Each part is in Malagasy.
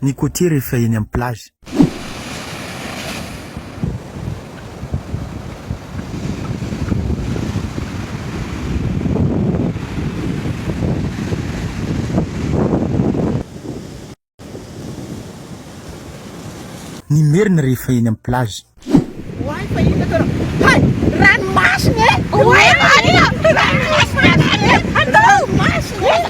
Ny côtier rehefa eny amin'ny plage. Ny merina rehefa eny amin'ny plage. Oay fa inona tena hay ranomasina e! Oay Maria! Ranomasina e! Andao! Ranomasina e!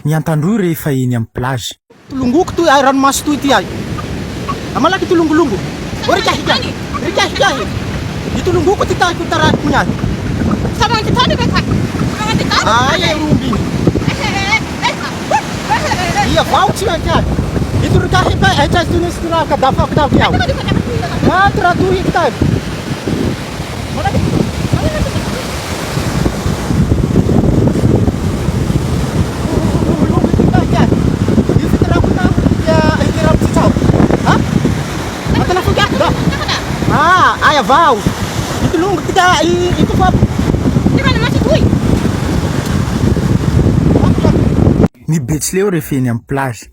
Ny Antandroy rehefa eny amin'ny plage. Tolongoko toy ahy ranomaso toy ty ahy. Amalaky tolongolongo. O ry kahy kahy. Ry kahy kahy. Ny tolongoko ty tahiko tarahiko ny ahy. Aia ry omby iny. Ia vao tsy maintsy ahy. Ito ry kahy kahy aitra azy toy ny sy raha kadafako tahiko iaho. Maty raha toy ito tahy. Ny Betsileo rehefa eny amin'ny plage.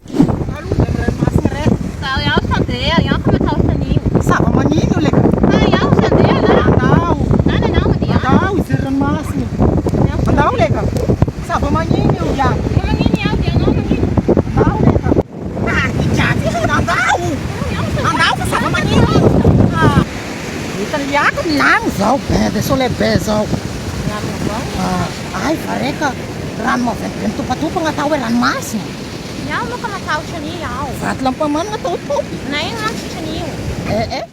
Iaho moa ka matahotra an'io aho. Vatolampamana atao paompy. Na ino manko tsisy an'io. Eh eh.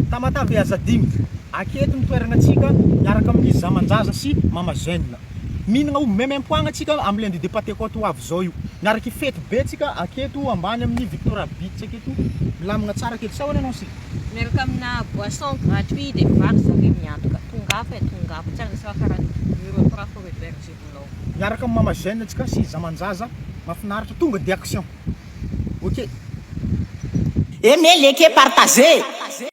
Tamatave Azadimy, aketo ny toerana antsika miaraka amin'ny Zamanjaza sy Mama Jeune. Mihinagna omby maimaimpoagna antsika amin'ny lundi de Patekote ho avy zao io. Miaraka hifety be antsika aketo ambany amin'ny Victoria Beach aketo. Milamigna tsara aketo. Sa ahoana Nancy? Miaraka amina boisson gratuit dia vary zareo miantoka. Tongava e, tongava. Tsy ary misy raha karaha ny repas fo héberger-nao. Miaraka amin'ny Mama Jeune antsika sy Zamanjaza. Mafinaritra. Tonga dia action. Ok. Aimer, liker, partager.